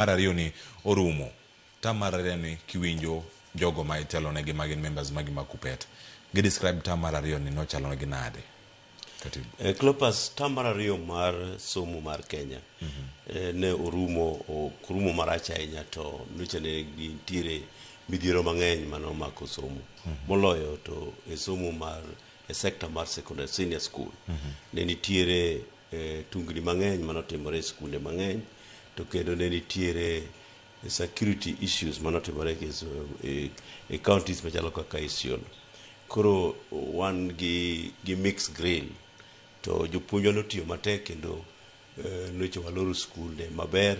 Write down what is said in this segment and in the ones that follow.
Mar ariyo ni orumo. Term mar ariyo ni kiwinjo jogo ma itelonegi ma gin members magi mag KUPPET, gi describe term mar ariyo ni nochalo negi nade? Katibu. Cleopas, term mar ariyo mar somo mar Kenya ne orumo, ok orumo marach ahinya, to nyocha ne nitiere midhiero mang'eny mane omako somo. Moloyo to e somo mar e sector mar secondary senior school. Ne nitiere tungni mang'eny manotimore e skunde mang'eny, to kendo ne nitiere security issues manotimore e counties machalo kaka Isiolo. Koro wan gi mixed grill, to jopuonjwa notiyo matek kendo nyocha waloro skunde maber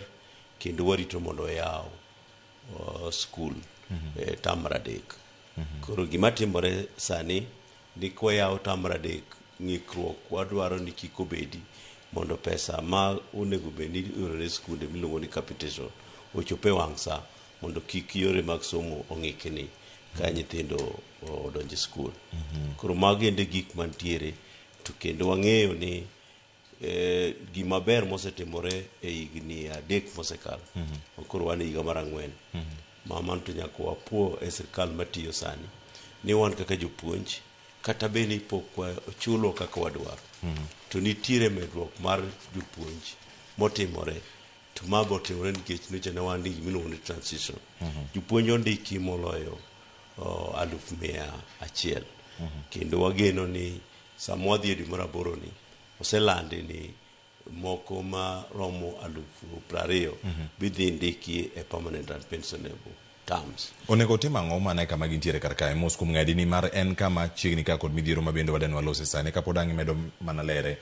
kendo warito mondo oyaw skul term mar adek. Koro gima timore sani ni kwayawo term mar adek, ng'ikruok wadwaro ni kik obedi mondo pesa ma onego bed ni ioro ne skunde miluongo ni capitation ochop e wang' sa mondo kik yore mag somo ong'ikni ka nyithindo odonjo e skul. Koro mago ende gik mantiere, to kendo wang'eyo ni gima ber mosetimore e higni 3 mosekalo. Koro wan e higa mar 4. Ma mano to nyaka wapuo e sirkal matiyo sani ni wan kaka jopuonj kata bed ni pok ochulwa kaka wadwaro, to nitiere medruok mar jopuonj motimore, to ma be otimore nikech nyocha ne wan gi gima iluongo ni transition. Jopuonj ondiki moloyo 100,000. Kendo wageno ni sama wadhi e dwe mar aboro ni oselandi ni moko ma romo 20,000 bidhi ndiki e permanent and pensionable terms. Onego otim ang'o mana e kama gintiere kar kae mos kuom ng'adi ni mar en kama chiegni ka kod midhiero ma bende wadeni walose sani kapod ang' imedo mana lere.